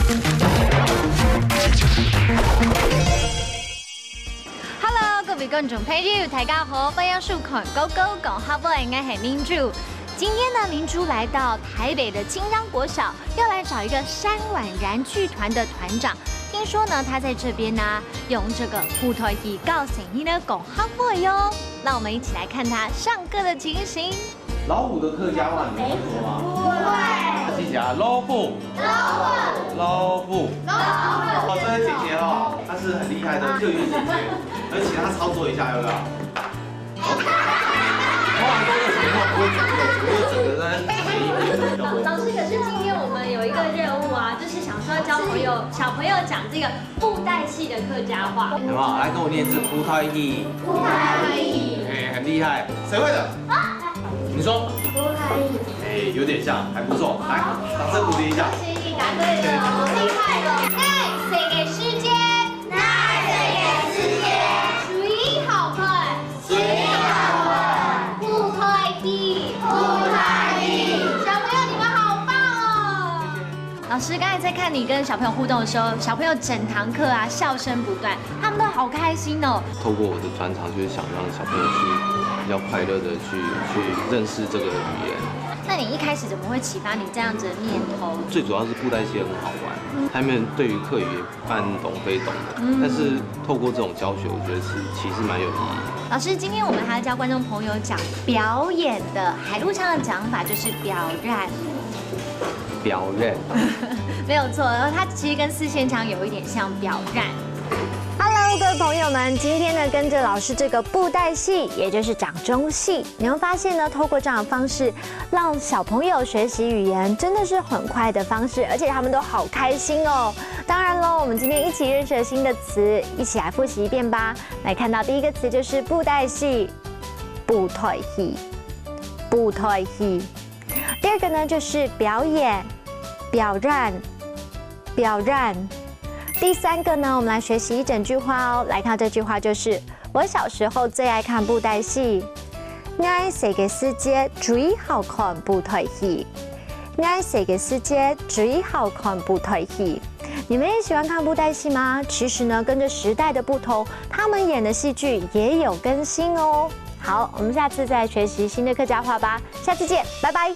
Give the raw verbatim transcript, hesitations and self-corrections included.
Hello，各位觀眾朋友，大家好，歡迎收看《Go Go講客話》，𠊎係明珠。今天呢，明珠來到台北的青陽國小，要來找一個山碗燃劇團的團長。聽說呢，他在這邊呢，用這個布袋戲教細人仔講客話喲。那我們一起來看他上課的情形。老虎的客家話你們會說嗎？不會。記起來，老虎。老虎。老虎。老虎。哦，這位姐姐哦，她是很厲害的客語姐姐，而且她操作一下，要不要？ 通常都是前面不会讲这个，只会整个在那边比较多。老师，可是今天我们有一个任务啊，就是想说教朋友，小朋友讲这个布袋戏的客家话。有没有？来跟我念一次布袋戏。布袋戏。哎，很厉害，谁会的？你说。布袋戏。哎，有点像，还不错，来，掌声鼓励一下。恭喜你答对了，厉害了！哎，谁给时间？ 哪个世界最好看？最好看布袋戏。布袋戏。小朋友，你们好棒哦！老师，刚才在看你跟小朋友互动的时候，小朋友整堂课啊，笑声不断，他们都好开心哦。透过我的专长，就是想让小朋友去比较快乐的去去认识这个语言。那你一开始怎么会启发你这样子的念头？最主要是布袋戏很好玩，他们对于客语半懂非懂的，但是透过这种教学，我觉得是其实蛮有意义的。老师，今天我们还要教观众朋友讲表演的海陆腔的讲法，就是表演。表演。没有错，然后它其实跟四县腔有一点像，表演。Hello，各位朋友们，今天呢，跟着老师这个布袋戏，也就是掌中戏，你会发现呢，透过这样的方式，让小朋友学习语言真的是很快的方式，而且他们都好开心哦。当然喽，我们今天一起认识了新的词，一起来复习一遍吧。来看到第一个词就是布袋戏，布袋戏，布袋戏。第二个呢就是表演，表演，表演。第三个呢，我们来学习一整句话哦。来看这句话就是我小时候最爱看布袋戏。 𠊎細个時節最好看布袋戲。𠊎細个時節最好看布袋戲。你们也喜欢看布袋戏吗？其实呢，跟着时代的不同，他们演的戏剧也有更新哦。好，我们下次再学习新的客家话吧。下次见，拜拜。